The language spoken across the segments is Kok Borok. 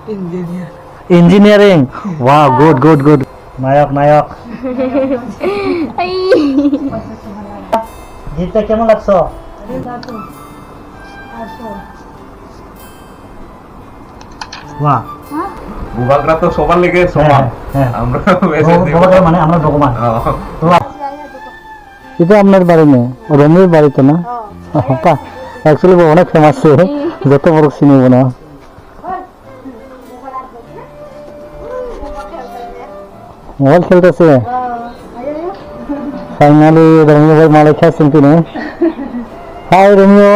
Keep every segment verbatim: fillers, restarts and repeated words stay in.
Engineering. Wow, good, good, good. Nayok, nayok. Ai. Gift-টা কেমন লাগছে? বাহ। বুবাকরা তো সবার লেগে সমান। হ্যাঁ, হ্যাঁ। আমরা বেশি বউ-, দিব। বুবাকরা মানে আমরা ভগবান। হ্যাঁ। তো এটা আপনার বাড়ি নেই, রমির বাড়ি তো না? হ্যাঁ। Actually, ও অনেক famous সে, যত বড় চিনি ও না। মোবাইল খেলতেছে। Finally, রমিও ভাই মালাই খাচ্ছেন তিনি। Hi, রমিও।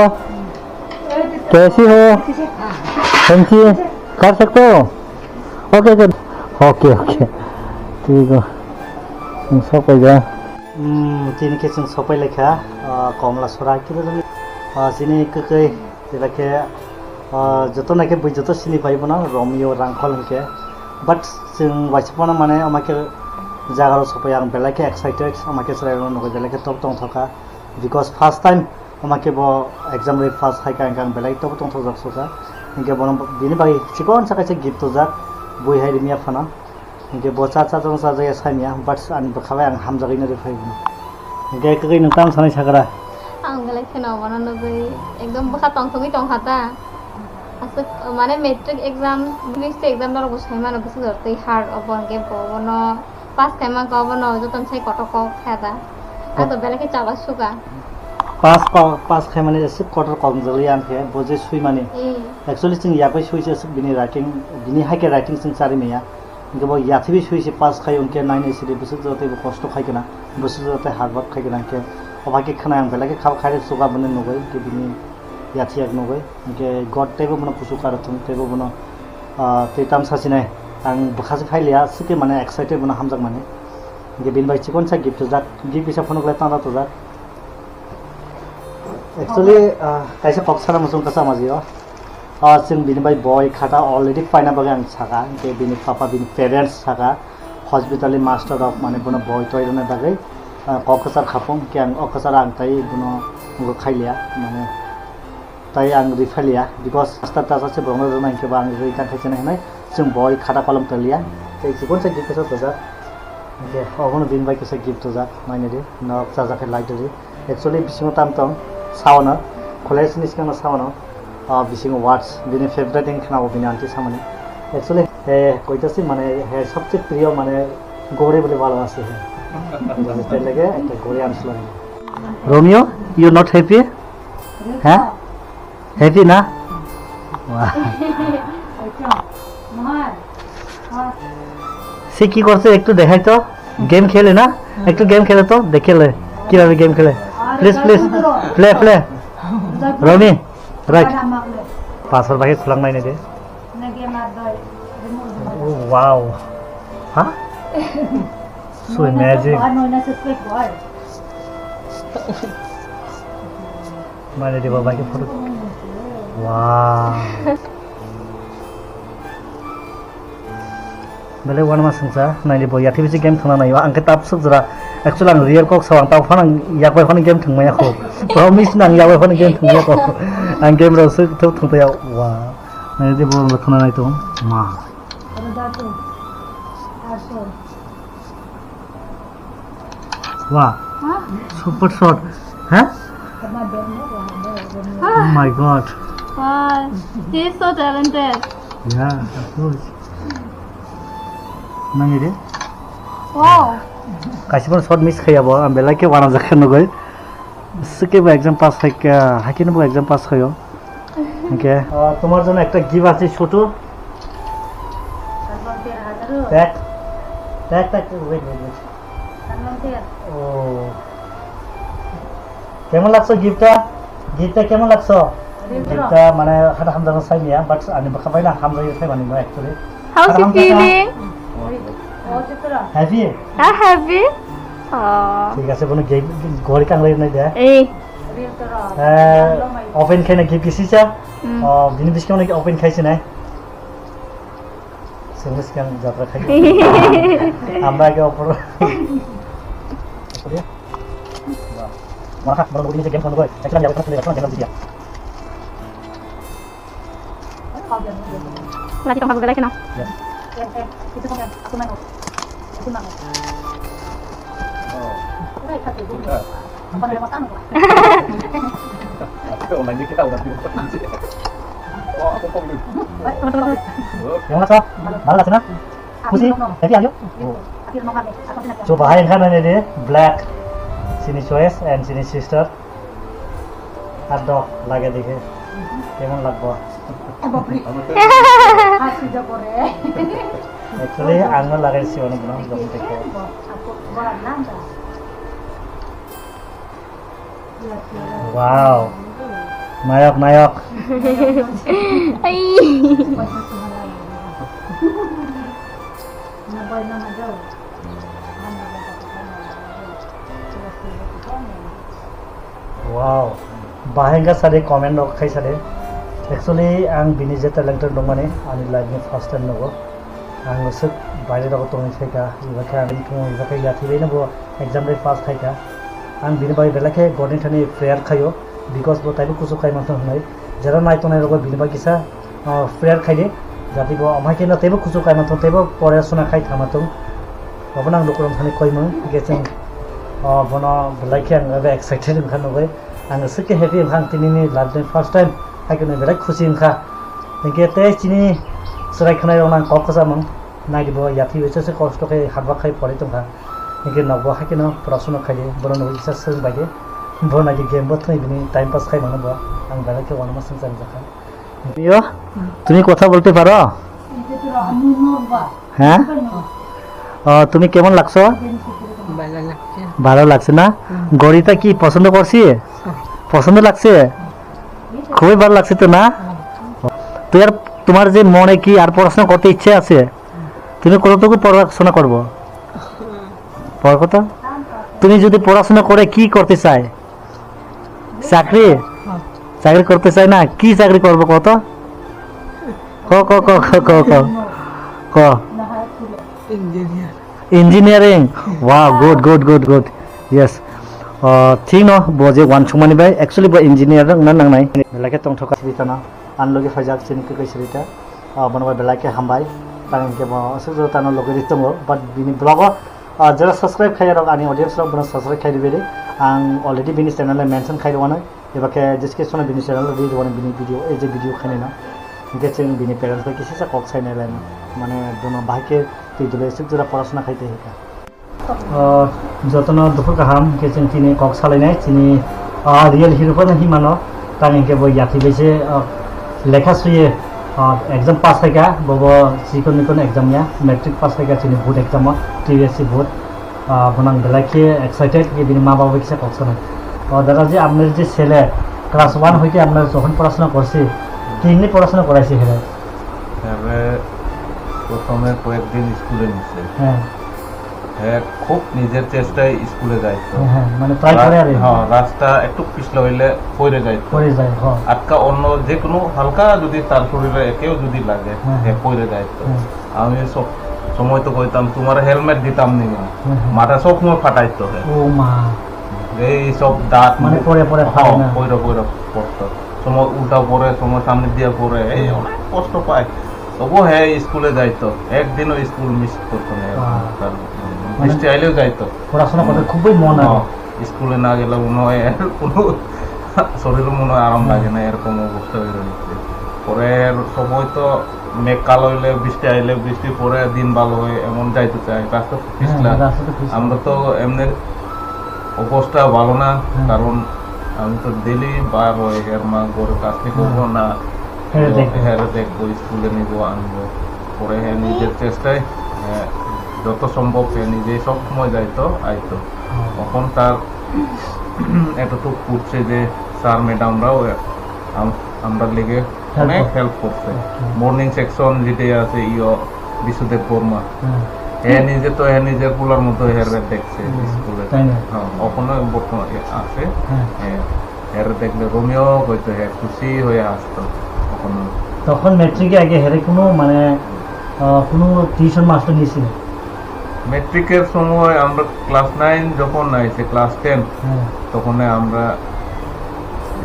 कैसी हो? Thank you। कर सकते हो? OK, OK। OK, OK। ठीक हो। Sok pai ja. Hmm, tini khe chwng sok pai laikha, ah, Komla Sora, khe, ah, chini kwkwi. Jeba khe, ah, joto naikhe bui joto sini pai bono Romeo Rangkhol hinkhe. But chwng waisa phano mane ama khe jaga rok sopai ang belai khe excited, ama khe chwrai rok nugwi belai khe top tong thoka. Because first time ama khe bo exam rwi pass khai ka, hinkhe ang belai top tong thok jak soka. Hinkhe bono bini bagwi chikon sa kaisa gift tojak, bui hai rimya phano. Hinkhe bo cha cha jang cha jaya saimya, but ani bwkha bai ang hamjagwi no rwphai bono. Hinkhe kwkwi nwng tamo sanai sakra? Ang belai kheno bono nugwi ekdom bwkha tongthogwi tongkha ta. Aswk mane matric exam, university exam norok bo sai mano bwswk jora twi hard obo hinkhe bo bono pass khai mankha obono jotono sai kotor kok kha ta. Ang to belai khe chala suka. Pass pa-, pass khai mani aswk kotor kok wngjagwi ang khe bo je sui mani. Hmm. Actually chwng yakbai sui se aswk bini writing, bini hai khe writing chwng charwi maya. Hinkhe bo yathibwi sui se pass khai, hinkhe nainai sidi bwswk jora teibo kosto khai gana, bwswk jora tei hard work khai gana, hinkhe obo hai khe khna ang belai khe kha khai rw suka bini nugwi, hinkhe bini yathi yak nugwi, hinkhe God teibo bono kuchuk karo thung, teibo bono, ah, tei tam sasinai. Ang bwkha se phai liya, swkhe mane excited bono hamjak mani. Hinkhe bini bai chikon sa gift rijak, gift kisa phunuk lai tang rijak. Actually, ah, kaisa kok sana muchung kasa maji o. Ah, chwng bini bai boi khata already paina bagwi ang saka, hinkhe bini papa, bini parents saka, hospital ni master rok mane bono boi toi rwna bagwi, ah, kok kwchar khapung, hinkhe ang o kwchar ang tai bono nugo khailiya, mane tai ang riphailiya, because master ta se borokno rwna hinkhe ba ang rwi tang khai chana hinai, chwng boi khata kolom toliya, tei chikon sa gift kwchar tojak, hinkhe obono bini bai kisa gift tojak, nainadi nok chajak khe light rwi. Actually, bisingo tam tong, sao no, college ni sikang no sao no, ah, bisingo words, bini favorite wng khna o bini aunty samani. Actually, he koita si mane, he sabse priyo mane, gori bole bhalo ase he. Bole te lage, ekta gori anchlo. Romeo, you not happy? Huh? Happy na? Wah. সে কি করছে একটু দেখাই তো, গেম খেলে না, একটু গেম খেলে তো, দেখে লে কিভাবে গেম খেলে। Please please, play play. রমি, রাইট। পাসওয়ার্ড বাকি খুলাং নাই দে। Wow. Huh? So magic. Mane di baba ke photo. Wow. Bele wan ma sungsa, nai di bo ya T V si game thangna nai, ang ke tap suk jora. Actually ang real kok sa ang tau phano yak bai phano game thangmaya kho. Promise nang yak bai phano game thangmaya kho. Ang game ro suk thuk thung ya. Wow. Nai di bo thangna nai to. Ma. Wow. Huh? Super shot. Huh? Oh my God. Wow. He is so talented. Yeah, of course. Nang ini? Wow. Kasih pun shot miss kaya bo, ambil lagi warna zakar nugoi. Sike ba exam pass hai ka, hai khe bo exam pass khaio. Hinkhe, ah, তোমার জন্য একটা গিফট আছে ছোট। দেখ, দেখ, দেখ, wait, wait, wait। ও। কেমন লাগছে গিফটটা? গিফটটা কেমন লাগছে? গিফটটা মানে হাতে হামজানো চাই মিয়া, বাট আমি খাবাই না হামজাই খাই মানে actually। How's he feeling? Happy? Ah, happy? Oh. ঠিক আছে, কোনো গেম ঘরে কাংলাই নাই দে। এই। Open খাই না গিফট দিছি চা? হুম। Oh, bini biskang no open khaisi nai. Sengles kang jatra khai. Amra ke opor. Opor ya. Wah. Mana kak, mana budi game kan koi. Actually ya kan game kan dia. Kau dia. Lagi tong belai kheno. কেমন আছো? ভালো লাগছে না? খুশি? হ্যাপি আছো? So, bahai wngkha nini black, chini choice and chini sister. Ar dok lage dekhe. Kemon lagbo? Actually, ang no lagai si ono bono joto dekhe. Wow. Nayok, nayok. Ai. Wow. Bahai wngkha sade comment rok khai sade. Actually, ang bini je talent rok nukmani, ani life ni first time nugo. Ang swk baire rogo tongwi phaikha, iba khe ang tongwi iba khe yathwi bai no bo exam bai pass khaikha. Ang bini bai belai khe God ni thani prayer khaio, because bo taibo kuchuk khai mantha hwnwi. Jera nai tongnai rogo bini bai kisa ah, prayer khaidi, jati bo amhai khe no teibo kuchuk kai mantong, teibo pore sona khai thang mantong. Abono ang lukurok thani koimung, hingke chwng, ah, bono belai khe ang ebe excited wngkha nugui. Ang swk khe happy wngkha, ang tini ni life ni first time, hai khe no belai khusi wngkha. Hingke tei chini chwrai khwnai rok no ang kok kwchamung, naidi bo yathwi bai se kosto khe hard work khai pori tongkha. Hingke nokbo hai khe no porasona khaidi, bono nugui kisa swrwng baidi. Bo naidi game bo thwngwi bini time pass khai mano bo, ang belai khe uanama swngchar wngjakha. প্রিয়, তুমি কথা বলতে পারো? হ্যাঁ? ও, তুমি কেমন লাগছো? ভালো লাগছে। ভালো লাগছে না? হুম। ঘড়িটা কি পছন্দ করছি? হ্যাঁ। পছন্দ লাগছে? খুবই ভালো লাগছে তো না? হ্যাঁ। তো আর তোমার যে মনে কি আর পড়াশোনা করতে ইচ্ছে আছে? তুমি কতটুকু পড়াশোনা করবো? পড়ো কত? তুমি যদি পড়াশোনা করে কি করতে চাই? চাকরি? চাকরি করতে চাই না? কি চাকরি করবো কত? ক, ক, ক। Engineer. Engineering? Wow, good, good, good, good. Yes. Uh, thik no, bo je uansukmani bai, actually bo engineer wngna nangnai. Belai khe tongthok ka siri tano. Ani loge phaijak chini kwkhwrang siri ta. Ah, bono bai belai khe hambai. Tang hingke bo aswk jora tano loge ri tongo. But bini vlog o, ah, jora subscribe khaiya rok ani audience rok bono subscribe khai ribai di. Ang already bini channel o mention khai rwano. Eba khe description o bini channel o ri rwano bini video, ei je video khainai no. Hingke chwng bini parents bai kisa sa kok sainai lai no. Mane bono bahai khe twi dole aswk jora porasona khai tei hika. O, jotono duphur kaham, hingke chwng tini kok salainai, chini, o, real hero phano hinmano, tang hingke bo yathwi bai se, o, lekha suye, o, exam pass khaika, bobo chikon mikon exam ya, matric pass khaika chini board exam o, T B S C board, o, bono ang belai khe excited, hingke bini ma baba kisa kok sanai. O, dada je, apnar je sele class one hoite apnar jokhon porasona korsi, kinni porasona koraisi hele? Ere prothome koyekdin school-e nise. He. He khub nijer chestai school-e jaito. He, he, mane try kore ar ki. Ra-, ha, rasta ektuk pisla hoile pore jaito. Pore jai, ho. Atka onno je kono halka jodi tar shorile ekeo jodi lage, he, he. He pore jaito. He. Ami sob somoy to koitam, "Tumare helmet ditam ni?" He, he. Matha sob somoy phataito he. O ma. Ei sob daat mane pore pore ha, phai na. Poiro poiro porto. Somoy ulta pore, somoy samne diya pore. Ei, hmm, onek kosto pai. Tobu he school-e jaito. Ekdino school miss korto na. Wah. Tar, mane, bisti aileo jaito. Porasona korte khuboi mon aro. Oh, school-e na gele mone hoy, kono shoriro mone hoy aram lage na, erokom obosta oi royese. Pore somoy to mekal oile, bisti aile, bisti pore din bhalo hoy, emon jaito chai. Rasta to pisla. He, rasta to pisla. Amra to emne obosta bhalo na, he, karon ami to daily bar oi, her ma ghor kaam ni, he, korbo na. Here dekbo. Here dekbo, school-e nibo, anbo. Pore he nijer chestai, he joto sombhob he nije sob somoy jaito, aito. Oh. Okhon tar etottuk porse je sir madam rao, e, am-, amra lege help onek kor-, help korse. Okay. Morning section jete ache iyo Bisudeb Borma. Hmm. He nije to he nijer polar moto here dekse, hmm, school-e. Tai na? Ha, okhone bortoman e ache. Hmm. He, here dekle Romeo hoito he khushi hoye asto okhone. Tokhon matric-e age here kono mane, ah, kono tuition master nisi? Matric-er somoy amra class nine jokhon aise class ten, hmm, tokhone amra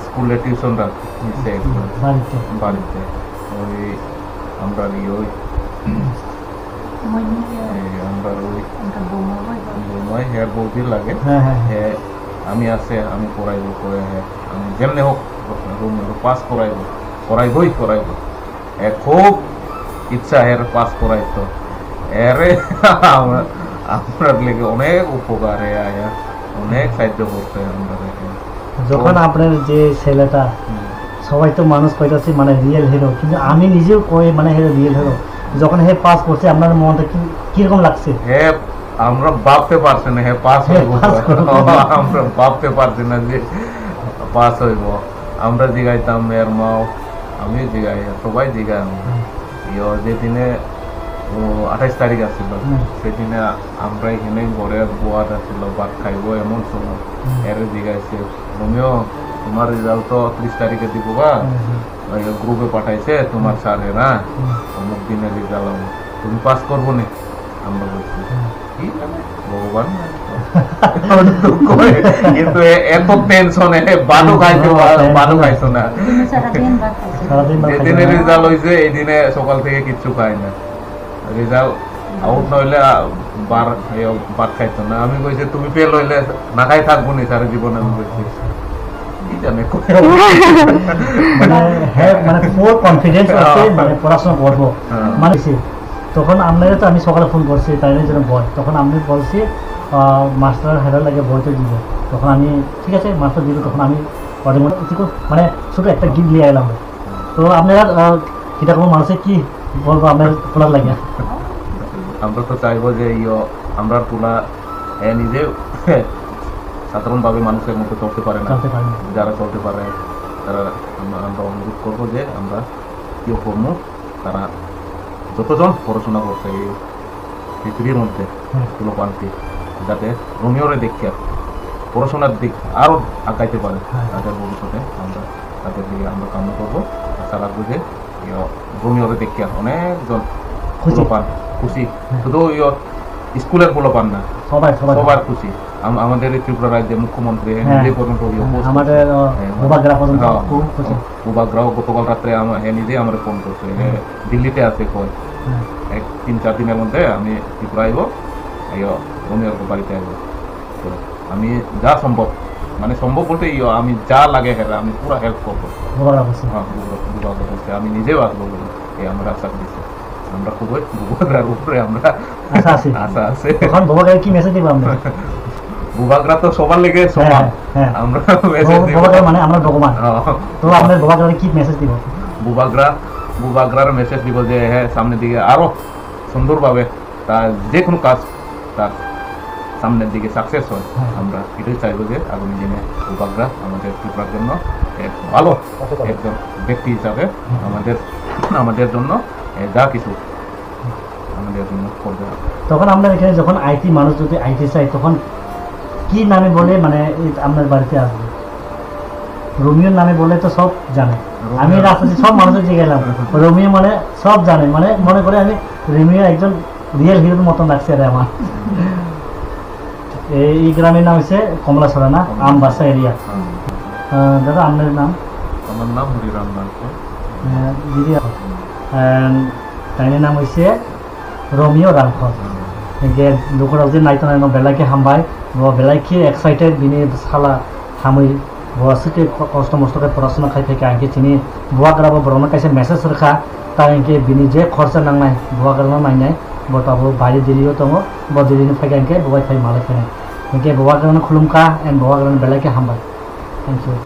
school-e tuition rakh-, nise. Hmm, barite. Barite. Oi আমরা রিওই। Manya ya. এই আমরা ওই Angka buma bai ba. বৌমাই, হে বৌদি লাগে। হ্যাঁ, হ্যাঁ। হে আমি আছে, আমি করাইবো করে হে। আমি যেমনে হোক রুম পাস করাইবো। করাইবোই করাইবো। এ খুব ইচ্ছা এর পাস করাইতো। এরে আমরা, আমরা লেগে অনেক উপকারে আয়া, অনেক সাহায্য করতে আমরা দেখে। যখন আপনার যে ছেলেটা, হুম। সবাই তো মানুষ কইতাছে মানে রিয়েল হিরো, কিন্তু আমি নিজেও কই মানে হে রিয়েল হিরো। যখন হে পাস করছে, আপনার মনটা কি, কিরকম লাগছে? হে, আমরা ভাবতে পারছি না হে পাস হে হইব। পাস করবে। আমরা ভাবতে পারছি না যে পাস হইব। আমরা জিগাইতাম এর মাও, আমি জিগাই, সবাই জিগাই আমরা। হুম। ইয়ো, যেদিনে, ও, আঠাইশ তারিখ আছিল, হুম। সেদিনে আমরা এখানে ঘরে বওয়াত আছিল, ভাত খাইব এমন সময়। হুম। এরে জিগাইছে, "রোমিও, তোমার রেজাল্ট তো ত্রিশ তারিখে দিব বা?" হুম, হুম। ওই গ্রুপে পাঠাইছে, "তোমার হুম। স্যারে না, হুম। অমুক দিনে রেজাল্ট হবে, তুমি পাস করবো নি?" আমরা বলছি, হুম। "কি জানে, ভগবান জানে তো।" কিন্তু এ-, এত টেনশনে ভাতও খাইতে হুম, পা-, টেনশনে। ভাতও খাইতো না। সারাদিন ভাত খাইছে। সারাদিন ভাত খাইছে। যেদিনে রেজাল্ট হইছে, এই দিনে সকাল থেকে কিচ্ছু খায় না। রেজাল্ট আউট না হইলে, আ, বার, ইয়ে, ভাত খাইতো না। আমি কইছি, "তুমি ফেল হইলে না খাই থাকবো নি সারা জীবন?" আমি কইছি। কি জানে, কই মানে, হ্যাঁ, মানে, ফুল কনফিডেন্স আছে, হ্যাঁ। মানে, পড়াশোনা করবো। হ্যাঁ। মানে, সে, তখন আপনারা তো আমি সকালে ফোন করছি, তাই জন্য বয়। তখন আপনি বলছি, আহ, মাস্টার হেরার লাগে বই তো দিব। তখন আমি, ঠিক আছে, মাস্টার দিব, তখন আমি ওদের মধ্যে কিছু, মানে, ছোট একটা গিফট নিয়ে এলাম। তো আপনারা, আহ, কিতা কোনো মানুষে কি বলবো আপনার খোলা লাগে? আমরা তো চাইবো যে ইয়ো, আমরা খোলা, এ, নিজে সাধারণভাবে মানুষের মতো চলতে পারে না। চলতে পারে না। যারা চলতে পারে, তারা, আমরা, আমরা অনুরোধ করবো যে আমরা ইয়ো করবো, তারা যতজন পড়াশোনা করছে এই পৃথিবীর মধ্যে হুম। পোলাপানটি, যাতে রোমিওরে দেখে পড়াশোনার দিক আরো আগাইতে পারে, হ্যাঁ। তাদের ভবিষ্যতে আমরা তাদের দিকে আমরা কামনা করবো। আশা রাখবো যে ইয়ো, রোমিওরে দেখে অনেকজন খুশি। পোলাপান খুশি। হ্যাঁ। শুধু ইয়ো স্কুলের পোলাপান না, সবাই, সবাই। সবার খুশি। আম-, আমাদের এই ত্রিপুরা রাজ্যের মুখ্যমন্ত্রী হ্যাঁ। নিজে পর্যন্ত ইয়ো হ্যাঁ, পোস্ট আমাদের, করছে। আহ, হ্যাঁ, বুবাগ্রা পর্যন্ত হ্যাঁ। খুব খুশি। বুবাগ্রাও গতকাল রাত্রে আমা-, হ্যাঁ, নিজে আমারে ফোন করছে। হ্যাঁ, হুম। দিল্লিতে আছে কয়। হ্যাঁ। এক তিন চার দিনের মধ্যে আমি ত্রিপুরা আইবো, আইও, রোমিওর বাড়িতে আইবো। তো আমি যা সম্ভব, মানে সম্ভব বলতে ইয়ো, আমি যা লাগে হেরা আমি পুরা হেল্প করবো। বুবাগ্রা বলছে। হ্যাঁ, বুবাগ্রা, বুবাগ্রা বলছে, আমি নিজেও আসবো বলে এই আমার আশা দিচ্ছে। আমরা খুবই বুবাগ্রার উপরে আমরা আশা আছে। আশা আছে। তখন বুবাগ্রায় কি মেসেজ দিব আমরা? বুবাগ্রা তো সবার লেগে সমান। হ্যাঁ, হ্যাঁ। আমরা মেসেজ বু-, দিব। বুবাগ্রা মানে আমরা ভগবান। হ্যাঁ। তো আপনার বুবাগ্রারে কি মেসেজ দিব? বুবাগ্রা, বুবাগ্রার মেসেজ দিব যে হ্যাঁ, সামনের দিকে আরো সুন্দরভাবে তার যে কোনো কাজ তার সামনের দিকে সাকসেস হয়। হ্যাঁ। আমরা এটাই চাইবো যে আগামী দিনে বুবাগ্রা আমাদের ত্রিপুরার জন্য এক ভালো একজন ব্যক্তি হিসাবে হ্যাঁ। আমাদের, আমাদের জন্য, এ, যা কিছু আমাদের জন্য করবে। তখন আমরা এখানে যখন আইটি মানুষ যদি আইটি চাই, তখন কি নামে বলে, মানে, এই আপনার বাড়িতে আসবে? রোমিওর নামে বলে তো সব জানে। রোমিও। আমি রাস্তাতে সব মানুষের জিজ্ঞেস করলাম, রোমিও মানে সব জানে, মানে মনে করে আমি রোমিও একজন রিয়েল হিরোর মতন লাগছে রে আমার। এই, এই গ্রামের নাম হচ্ছে কমলাছড়া না, কমলাছড়া। আমবাসা এরিয়া। হুম। আহ, দাদা, আপনার নাম? আমার নাম হরিরাম নাথ। আহ, দিদি, হুম। আহ, তাইনের নাম হচ্ছে রোমিও রাংখল। হুম। Hinkhe lukurok je naitong naitong belai khe hambai, bo belai khe excited, bini sala hamwi bo aswk khe ko-, kosto mosto khe porasona khai phaikha, hinkhe chini bubagra bo borokno kaisa message rwkha, ta hinkhe bini je khorsa nangnai bubagrano nainai, bo tabuk baire Delhi o tongo, bo Delhi ni phaikha hinkhe bo bai phai malai phainai. Hinkhe bubagrano khulumkha and bubagrano belai khe hambai. Thank you.